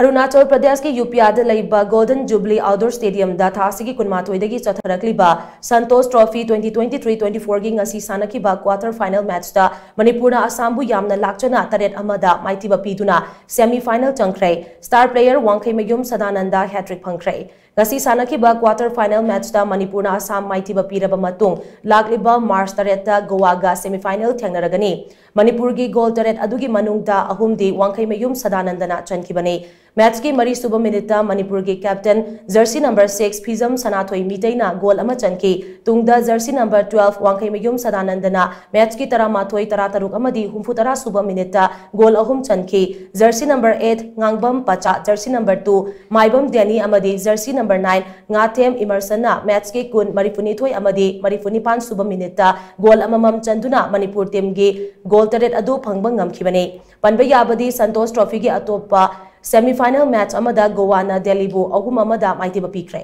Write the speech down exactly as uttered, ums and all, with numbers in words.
ꯑꯔꯨꯅꯥꯆꯜ ꯄ꯭ꯔꯗꯦꯁꯀꯤ ꯌꯨꯄꯤꯌꯥꯗ ꯂꯩꯕ golden ꯖꯨꯕꯂꯤ outdoor ꯁ꯭ꯇꯦꯗꯤꯌꯝꯗ ꯊꯥ ꯑꯁꯤꯒꯤ ꯀꯨꯟꯃꯥꯊꯣꯏꯗꯒꯤ ꯆꯠꯊꯔꯛꯂꯤꯕ ꯁꯟꯇꯣꯁ ꯇ꯭ꯔꯣꯐꯤ twenty twenty-three twenty-fourꯒꯤ ꯉꯁꯤ ꯁꯥꯟꯅꯈꯤꯕ quarter final matchꯇ ꯃꯅꯤꯄꯨꯔꯅ ꯑꯁꯥꯝꯕꯨ ꯌꯥꯝꯅ ꯂꯥꯛꯆꯅ ꯇꯔꯦꯠ ꯑꯃꯗ ꯃꯥꯏꯊꯤꯕ ꯄꯤꯗꯨꯅ semi final ꯆꯪꯈ꯭ꯔꯦ꯫ Star player ꯋꯥꯡꯈꯩꯃꯌꯨꯝ ꯁꯗꯥꯅꯟꯗ hat-trick ꯐꯪꯈ꯭ꯔꯦ꯫ ꯉꯁꯤ ꯁꯥꯟꯅꯈꯤꯕ quarter final matchꯇ ꯃꯅꯤꯄꯨꯔꯅ ꯑꯁꯥꯝ ꯃꯥꯏꯊꯤꯕ ꯄꯤꯔꯕ ꯃꯇꯨꯡ ꯂꯥꯛꯂꯤꯕ ꯃꯥꯔꯆ ꯇꯔꯦꯠꯇ ꯒꯣꯋꯥꯒ semi final ꯊꯦꯡꯅꯔꯒꯅꯤ꯫ ꯃꯅꯤꯄꯨꯔꯒꯤ ꯒꯣꯜ ꯇꯔꯦꯠ ꯑꯗꯨꯒꯤ ꯃꯅꯨꯡꯗ ꯑꯍꯨꯝꯗꯤ ꯋꯥꯡꯈꯩꯃꯌꯨꯝ ꯁꯗꯥꯅꯟꯗꯅ ꯆꯟꯈꯤꯕꯅꯤ꯫ Matchꯀꯤ ꯃꯔꯤꯁꯨꯕ ꯃꯤꯅꯤꯠꯇ ꯃꯅꯤꯄꯨꯔꯒꯤ captain jersey number six Phijam Sanathoi ꯃꯤꯇꯩꯅ ꯒꯣꯜ ꯑꯃ ꯆꯟꯈꯤ꯫ ꯇꯨꯡꯗ jersey number twelve ꯋꯥꯡꯈꯩꯃꯌꯨꯝ ꯁꯗꯥꯅꯟꯗꯅ matchꯀꯤ ꯇꯔꯥꯃꯥꯊꯣꯏ, ꯇꯔꯥꯇꯔꯨꯛ ꯑꯃꯗꯤ ꯍꯨꯝꯐꯨꯇꯔꯥ ꯁꯨꯕ ꯃꯤꯅꯤꯠꯇ ꯒꯣꯜ ꯑꯍꯨꯝ ꯆꯟꯈꯤ꯫ Jersey number eight ꯉꯥꯡꯕꯝ ꯄꯆꯥ, jersey number two ꯃꯥꯏꯕꯝ ꯗꯦꯅꯤ ꯑꯃꯗꯤ jersey number nine ꯉꯥꯊꯦꯝ ꯏꯃꯔꯁꯟꯅ matchꯀꯤ ꯀꯨꯟ, ꯃꯔꯤꯐꯨꯅꯤꯊꯣꯏ ꯑꯃꯗꯤ ꯃꯔꯤꯐꯨꯅꯤꯄꯥꯟ ꯁꯨꯕ ꯃꯤꯅꯤꯠꯇ ꯒꯣꯜ ꯑꯃꯃꯝ ꯆꯟꯗꯨꯅ ꯃꯅꯤꯄꯨꯔ teamꯒꯤ ꯒꯣꯜ ꯇꯔꯦꯠ ꯑꯗꯨ ꯐꯪꯕ ꯉꯝꯈꯤꯕꯅꯤ꯫ ꯄꯟꯕ ꯌꯥꯕꯗꯤ ꯁꯟꯇꯣꯁ ꯇ꯭ꯔꯣꯐꯤꯒꯤ ꯑꯇꯣꯞꯄ semi final match ꯑꯃꯗ ꯒꯣꯋꯥꯅ ꯗꯦꯜꯂꯤꯕꯨ ꯑꯍꯨꯝ ꯑꯃꯗ ꯃꯥꯏꯊꯤꯕ ꯄꯤꯈ꯭ꯔꯦ꯫